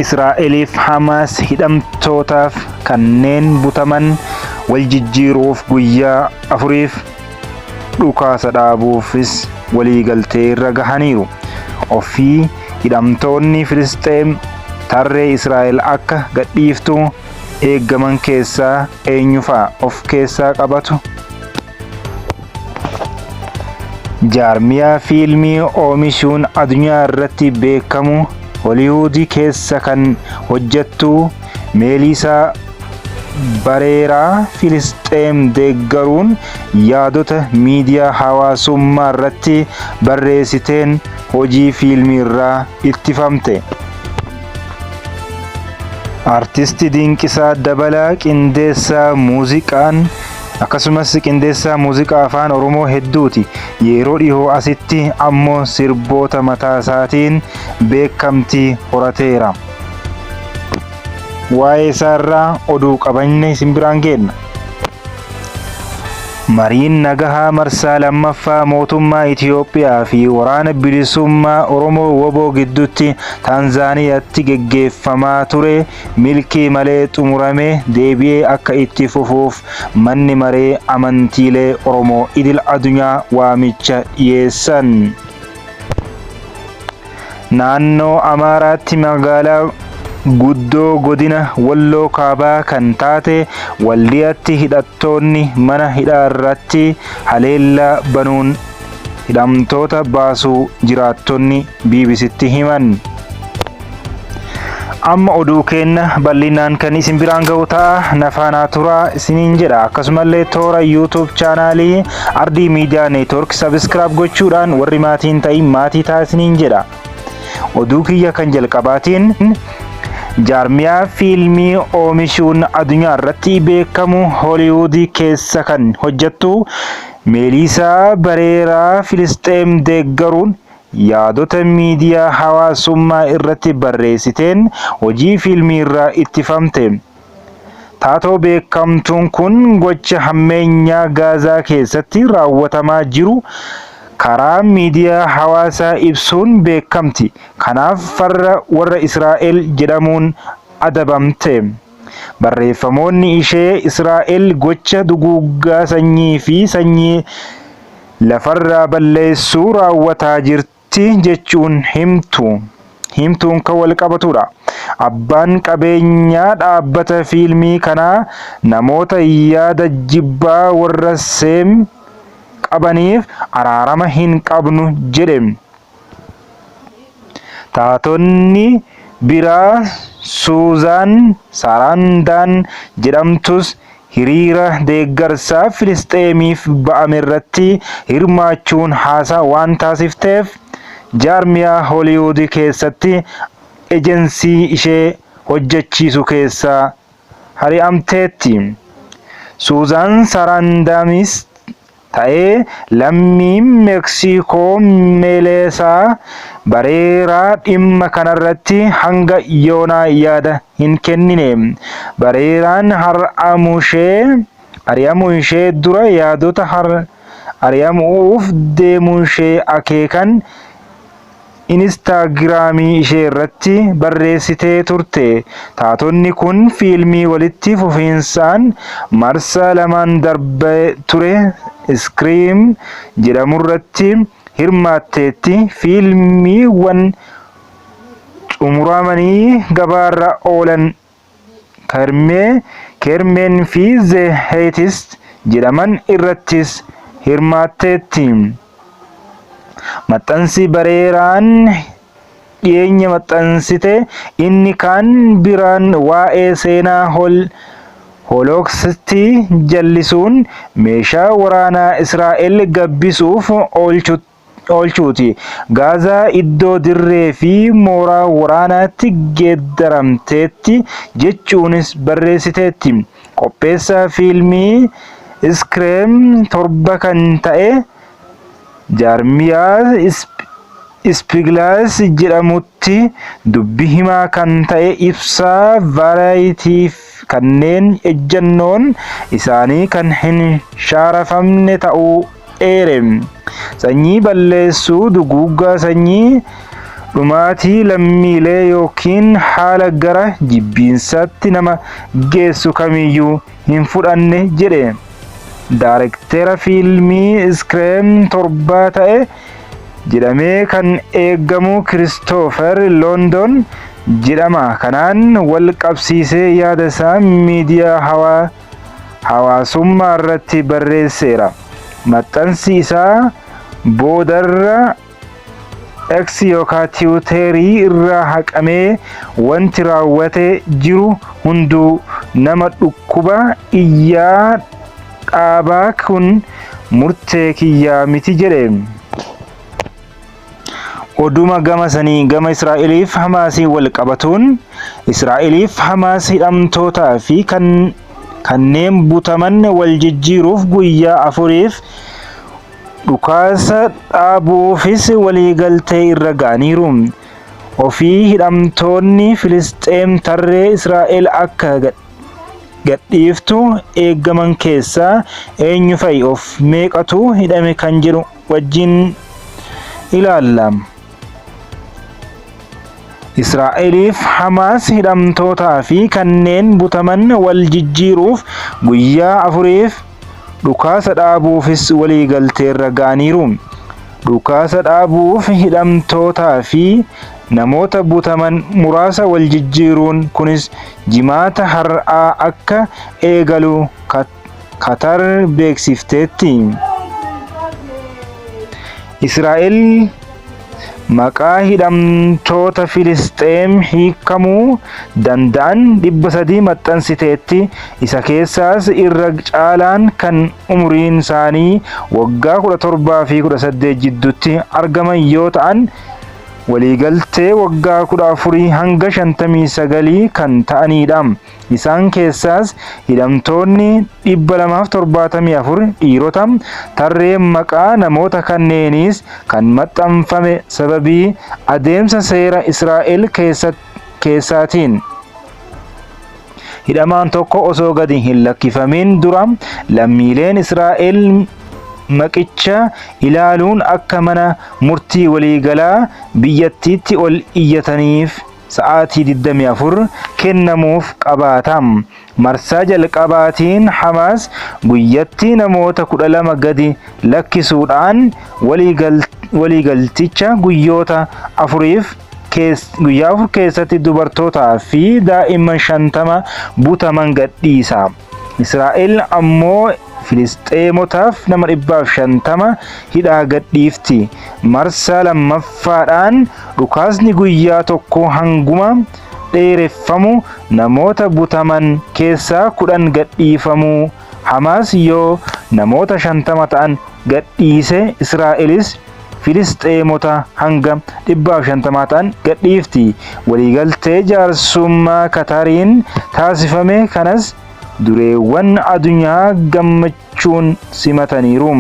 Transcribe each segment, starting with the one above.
Israa'eliif Hamaas hidhamtootaaf kanneen butaman wal jijjiiruuf guyyaa afuriif dhukaasa dhaabuufis waliigaltee irra gahaniiru. Ofii hidhamtoonni Filisxeem tarree Israa'el akka gadhiiftu eeggaman keessaa eenyufaa of keessaa qabatu? Jaarmiyaa fiilmii oomishuun adunyaa irratti beekamu Holiwuud keessa kan hojjettu Meeliisaa Bareeraa Filisxeem deeggaruun yaadota miidiyaa hawaasummaa irratti barreessiteen hojii fiilmiirraa ittifamte. Artisti Dinqisaa Dabalaa qindeessaa muuziqaan akkasumas qindeessaa muuziqaa afaan Oromoo hedduuti. Yeroo dhihoo asitti ammoo sirboota mataasaatiin beekamtii horateera. Waa'ee isaarraa oduu qabanne isin biraan geenna. Mariin nagahaa marsaa lammaffaa mootummaa Itiyoophiyaa fi Waraana Bilisummaa Oromoo wbo gidduutti Taanzaaniyaatti geggeeffamaa ture milkii malee xumurame deebi'ee akka itti fufuuf Manni Maree Amantiilee Oromoo Idil Adunyaa waamicha dhiyeessan. Naannoo Amaaraatti magaalaa guddoo godina Walloo Kaabaa kan taate Waldiyaatti hidhattoonni mana hidhaarratti haleellaa banuun hidhamtoota baasuu jiraattonni BBCtti himan. Amma oduu keenna bal'inaan kan isin biraan ga'u ta'a na faanaa turaa isiniin jedha. Akkasumallee toora YouTube chaanaalii Ardii Miidiyaa Neetwork sabiskiraab gochuudhaan warri maatiin ta'in maatii ta'a isiniin jedha. Oduu kiyya kan jalqabaatiin jaarmiyaa fiilmii oomishuun addunyaa irratti beekamu Hooliwuud keessa kan hojjettu Meeliisaa Bareeraa Filisxeem deeggaruun yaadota miidiyaa hawaasummaa irratti barreessiteen hojii fiilmiirraa ittifamte. Taatoo beekamtuun kun gocha hammeenyaa Gaazaa keessatti raawwatamaa jiru karaa miidiyaa hawaasaa ibsuun beekamti. Kanaaf farra warra Israa'el jedhamuun adabamte. Barreeffamoonni ishee Israa'el gocha duguuggaa sanyii fi sanyii lafarraa balleessuu raawwataa jirti jechuun himtu. Himtuun kan wal qabatudha. Abbaan qabeenyaa dhaabbata fiilmii kanaa namoota yaada jibbaa warra Seem qabaniif araarama hin qabnu jedhe. Taatonni biraa Suuzaan Saaraandaan jedhamtus hiriira deeggarsaa Filisxeemiif ba'amerratti hirmaachuun haasaa waan taasifteef jaarmiyaa Hooliwuud keessatti ejensii ishee hojjechiisu keessaa hari'amteetti. Suuzaan Saaraandaanis ta'e lammiin Meksiikoo Meleesaa Bareeraa dhimma kanarratti hanga yoonaa yaada hin kennine. Bareeraan ari'amuu ishee dura yaadota ari'amuuf deemuushee akeekan Inistaagiraamii ishee irratti barreessitee turte. Taatonni kun fiilmii walitti fufiinsaan marsaa lamaan darbee ture Scream jedhamurratti hirmaatteetti. Fiilmiiwwan xumuramanii gabaarra oolan Kermee, Kermeen fi The Heist jedhaman irrattis hirmaatteetti. Maxxansi Bareeraan dhiyeenya maxxansite inni kaan biraan waa'ee seenaa Holooksti jallisuun meeshaa waraanaa Israa'el gabbisuuf oolchuuti. Gaazaa iddoo dirree fi mooraa waraanaatti geeddaramteetti jechuunis barreessiteetti. Qopheessaa fiilmii Iskreem 7 kan ta'e jaarmiyaa Ispiglaas jedhamutti dubbi himaa kan ta'e Ibsaa Vaaraayitiif kanneen ejjannoon isaanii kan hin shaarafamne ta'uu eere. Sanyii balleessuu, duguuggaa sanyii, Dhumaatii lammiilee yookiin haala gara jibbiinsaatti nama geessu kamiyyuu hin fudhanne jedhe. Daarektera fiilmii Scream 7 ta'e jedhamee kan eegamu Kiristoofer London jedhama. Kanaan wal qabsiisee yaada isaa miidiyaa hawaasummaa irratti barreesseera. Maxxansi isaa boodarra X yookaan Tiwuteerii irraa haqamee wanti raawwate jiru hunduu nama dhukkuba iyyaa dhaabaa kun murtee kiyyaa miti jedhe. Oduma gama sanii gama Israa'eliif Hamaasiin wal qabatuun Israa'eliif Hamaas hidhamtootaa fi kan kanneen butaman wal jijjiiruuf guyyaa afuriif dhukaasa dhaabuufis waliigaltee irra ga'aniiru. Ofii hidhamtoonni Filisxeem tarree Israa'el akka gadhiiftu eeggaman keessaa eenyu fa'i of meeqatu hidhame kan jedhu wajjin ilaalla. Israa'eliif Hamaas hidhamtootaa fi kanneen butaman wal jijjiiruuf guyyaa afuriif dhukaasa dhaabuufis waliigalteerra ga'aniiru. Dhukaasa dhaabuuf hidhamtootaa fi namoota butaman muraasa wal jijjiiruun kunis Jimaata har'aa akka eegalu Katar beeksifteetti. Israa'el maqaa hidhamtoota Filisxeem hiikamuu danda'an 300 maxxansiteetti. Isa keessaas irra caalaan kan umuriin isaanii waggaa 17 fi 18 jidduutti argaman yoo ta'an, waliigaltee waggaa 14 hanga 59 kan ta'aniidha. Isaan keessaas hidhamtoonni 274 dhiirota, tarreen maqaa namoota kanneeniis kan maxxanfame sababii adeemsa seera Israa'el keessaatiin. Hidhamaan tokko osoo gadi hin lakkifamiin dura lammiileen Israa'el maqicha ilaaluun akka mana murtii waliigalaa biyyattiitti ol iyyataniif sa'aatii 24 kennamuuf qabaata. Marsaa jalqabaatiin Hamaas guyyatti namoota 12 gadi lakkisuudhaan waliigalticha guyyoota afuriif guyyaa afur keessatti dubartootaa fi daa'imman 50 butaman gadhiisa. Israa'el ammoo Filisxeemotaaf nama 150 hidhaa gadhiifti. Marsaa lammaffaadhaan dhukaasni guyyaa tokko hanguma dheereffamu namoota butaman keessaa 10 gadhiifamuu Hamaas yoo namoota 50 ta'an gadhiise Israa'elis Filisxeemota hanga 150 ta'an gadhiifti. Waliigaltee jaarsummaa Katariin taasifame kanas dureewwan adunyaa gammachuun simataniiru.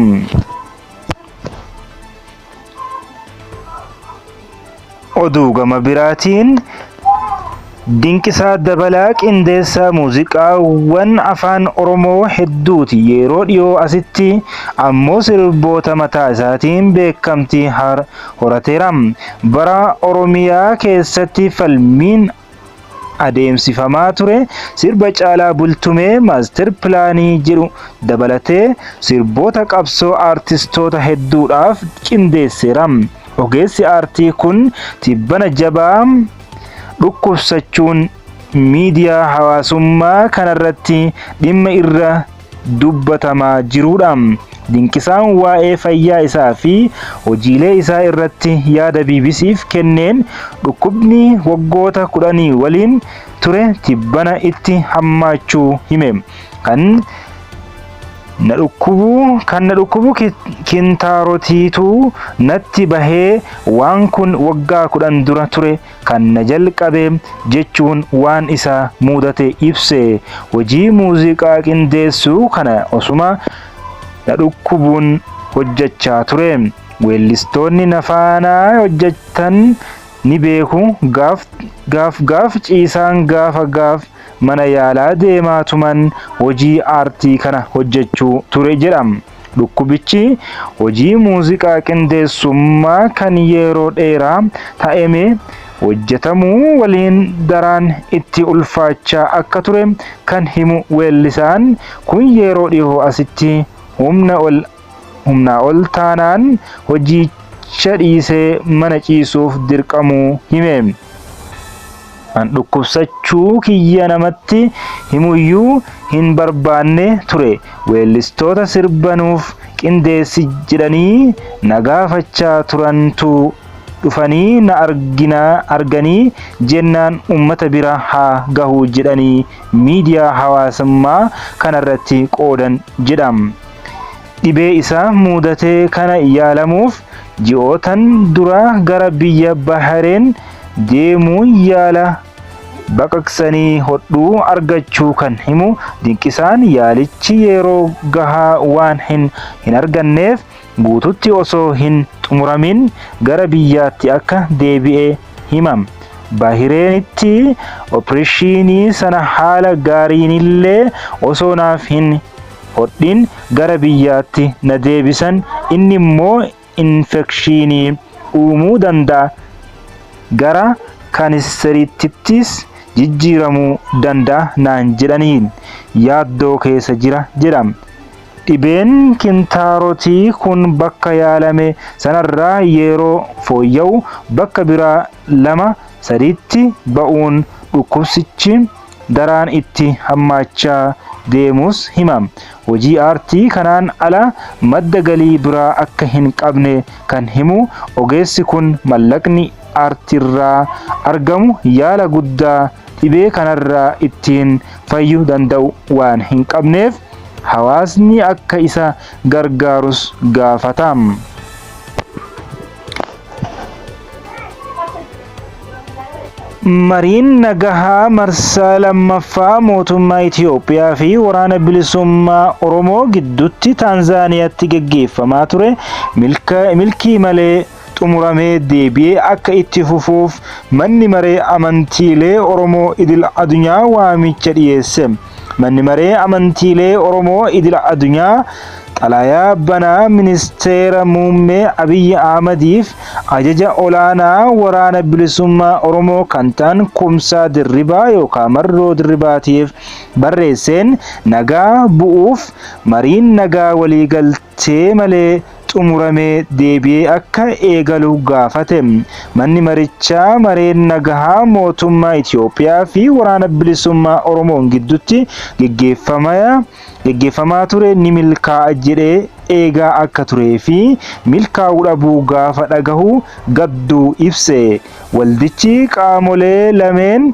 Oduu gama biraatiin Dinqisaa Dabalaa qindeessaa muuziqaawwan afaan Oromoo hedduuti. Yeroo dhiyoo asitti ammoo sirboota mataa isaatiin beekamtii horateera. Bara Oromiyaa keessatti falmiin adeemsifamaa ture sirba Caalaa Bultumee Maaster Pilaanii jedhu dabalatee sirboota qabsoo aartistoota hedduudhaaf qindeesseera. Ogeessi aartii kun tibbana jabaa dhukkubsachuun miidiyaa hawaasummaa kanarratti dhimma irra dubbatamaa jiruudha. Dinqisaan waa'ee fayyaa isaa fi hojiilee isaa irratti yaada BBC'f kenneen dhukkubni waggoota kudhanii waliin ture tibbana itti hammaachuu hime. Kan na dhukkubu kan na dhukkubu kintaarotiitu natti bahee waan kun waggaa 10 dura ture kan na jalqabe jechuun waan isa muudate ibse. Hojii muuziqaa qindeessuu kana osuma na dhukkubuun hojjechaa ture. Weellistoonni na faana hojjetan ni beeku gaaf gaaf gaaf ciisaan gaafa gaaf mana yaalaa deemaatuman hojii aartii kana hojjechuu ture jedha. Dhukkubichi hojii muuziqaa qindeessummaa kan yeroo dheeraa taa'amee hojjetamuu waliin daraan itti ulfaachaa akka ture kan himu weellisaan kun yeroo dhihoo asitti humna ol humnaa ol taanaan hojiicha dhiisee mana ciisuuf dirqamuu hime. An dhukkubsachuu kiyya namatti himuyyuu hin barbaanne ture. Weellistoota sirba nuuf qindeessi jedhanii na gaafachaa turantu dhufanii na arganii jennaan uummata bira haa gahu jedhanii miidiyaa hawaasummaa kanarratti qoodan jedha. Dhibee isa mudate kana yaalamuuf ji'ootan dura gara biyya Bahareen deemuun yaala baqaqsanii hodhuu argachuu kan himu Dinqisaan yaalichi yeroo gahaa waan hin arganneef guututti osoo hin xumuramin gara biyyaatti akka deebi'e hima. Bahireenitti opereeshinii sana haala gaariinillee osoo naaf hin hodhin gara biyyaatti na deebisan, inni immoo infekshinii uumuu danda'a, gara kaanseriittis jijjiiramuu danda'a naan jedhanii yaaddoo keessa jira jedha. Dhibeen kintaarotii kun bakka yaalame sanarraa yeroo fooyya'u bakka biraa lama sadiitti ba'uun dhukkubsichi daraan itti hammaachaa deemus hima. Hojii aartii kanaan ala madda galii biraa akka hin qabne kan himu ogeessi kun mallaqni aartiirraa argamu yaala guddaa dhibee kanarraa ittiin fayyuu danda'u waan hin qabneef hawaasni akka isa gargaarus gaafata. Mariin nagahaa marsaa lammaffaa mootummaa Itiyoophiyaa fi waraana bilisummaa Oromoo gidduutti Taanzaaniyaatti geggeeffamaa ture milkii malee xumuramee deebi'ee akka itti fufuuf manni maree amantiilee Oromoo idil addunyaa waamicha dhiyeesse. Manni maree amantiilee Oromoo idil addunyaa xalayaa banaa ministeera muummee Abiyyi Ahmadiif ajaja olaanaa waraana bilisummaa Oromoo kan ta'an Kumsaa Dirribaa yookaan Marroo Dirribaatiif barreesseen nagaa bu'uuf mariin nagaa waliigaltee malee xumuramee deebi'ee akka eegalu gaafate. Manni marichaa mareen nagahaa mootummaa Itiyoophiyaa fi waraana bilisummaa Oromoon gidduutti geggeeffamaa ture ni milkaa'a jedhee eegaa akka turee fi milkaa'uu dhabuu gaafa dhagahu gadduu ibse. Waldichi qaamolee lameen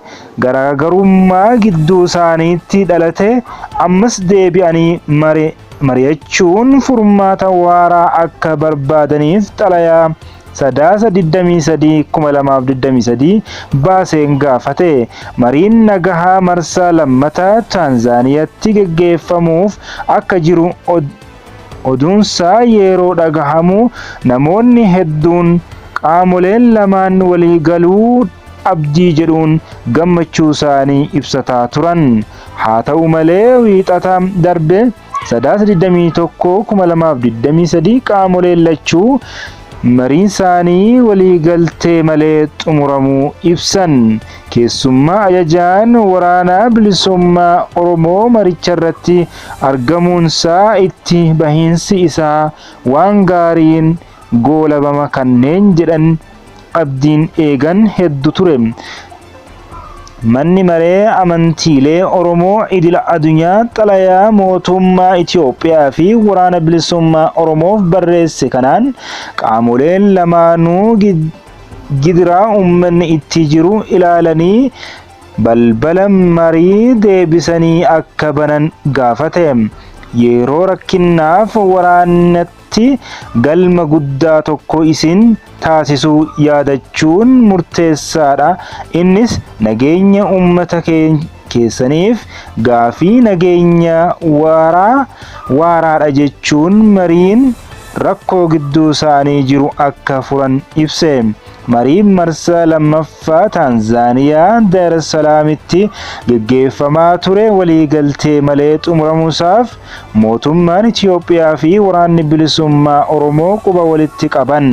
garaagarummaa gidduu isaaniitti dhalate ammas deebi'anii mari'achuun furmaata waaraa akka barbaadaniif xalayaa Sadaasa 23 2023 baaseen gaafate. Mariin nagahaa marsaa lammataa Taanzaaniyaatti geggeeffamuuf akka jiru oduunsaa yeroo dhagahamu namoonni hedduun qaamoleen lamaan walii galuu abdii jedhuun gammachuu isaanii ibsataa turan. Haa ta'u malee wiixata darbe Sadaasa 21 2023 qaamoleen lachuu mariin isaanii waliigaltee malee xumuramuu ibsan. Keessummaa ajajaan waraanaa bilisummaa Oromoo maricharratti argamuunsaa itti bahiinsi isaa waan gaariin goolabama kanneen jedhan abdiin eegan heddu ture. Manni maree amantiilee Oromoo idil addunyaa xalayaa mootummaa Itiyoophiyaa fi waraana bilisummaa Oromoof barreesse kanaan qaamoleen lamaanuu gidiraa uummanni itti jiru ilaalanii balbala marii deebisanii akka banan gaafate. Yeroo rakkinnaaf waraanatti galma guddaa tokko isin taasisuu yaadachuun murteessaadha. Innis nageenya uummata keessaniif gaafii nageenya waaraadha jechuun mariin rakkoo gidduu isaanii jiru akka furan ibse. Mariin marsaa lammaffaa Taanzaaniyaa Daar es Salaamitti geggeeffamaa ture waliigaltee malee xumuramuusaaf mootummaan Itiyoophiyaa fi Waraanni Bilisummaa Oromoo quba walitti qaban.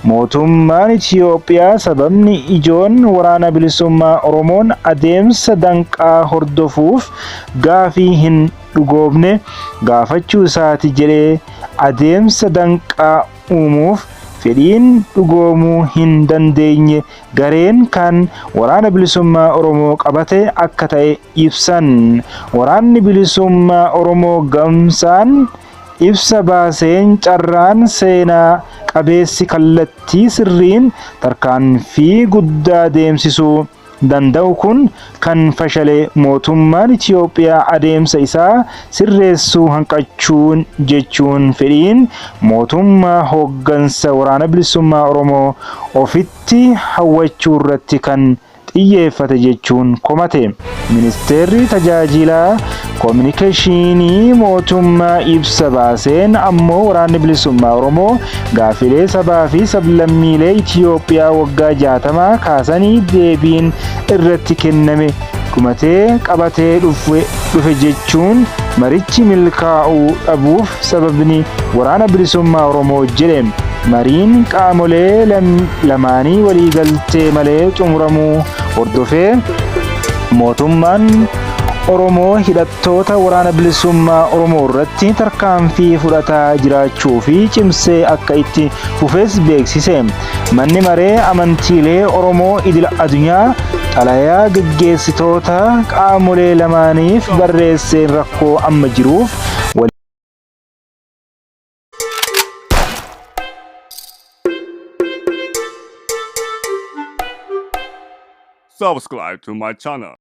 Mootummaan Itiyoophiyaa sababni ijoon Waraana Bilisummaa Oromoon adeemsa danqaa hordofuuf gaafii hin dhugoomne gaafachuu isaati jedhee adeemsa danqaa uumuuf fedhiin dhugoomuu hin dandeenye gareen kan Waraana Bilisummaa Oromoo qabate akka ta'e ibsan. Waraanni Bilisummaa Oromoo gamsaan ibsa baaseen carraan seenaa qabeessi kallattii sirriin tarkaanfii guddaa deemsisuu danda'u kun kan fashale mootummaan Itiyoophiyaa adeemsa isaa sirreessuu hanqachuun jechuun fedhiin mootummaa hooggansa Waraana Bilisummaa Oromoo ofitti hawwachuurratti kan xiyyeeffate jechuun komate. Ministeerri Tajaajila Kominikeeshinii mootummaa ibsa baaseen ammoo Waraanni Bilisummaa Oromoo gaaffilee sabaa fi sablammiilee Itiyoophiyaa waggaa 60 kaasanii deebiin irratti kenname dhumatee qabatee dhufe jechuun marichi milkaa'uu dhabuuf sababni Waraana Bilisummaa Oromoo jedhe. Mariin qaamolee lamaanii waliigaltee malee xumuramuu hordofee mootummaan Oromoo hidhattoota Waraana Bilisummaa Oromoo irratti tarkaanfii fudhataa jiraachuu fi cimsee akka itti fufes beeksise. Manni Maree Amantiilee Oromoo Idil Adunyaa xalayaa gaggeessitoota qaamolee lamaaniif barreesseen rakkoo amma jiruuf Subscribe to my channel.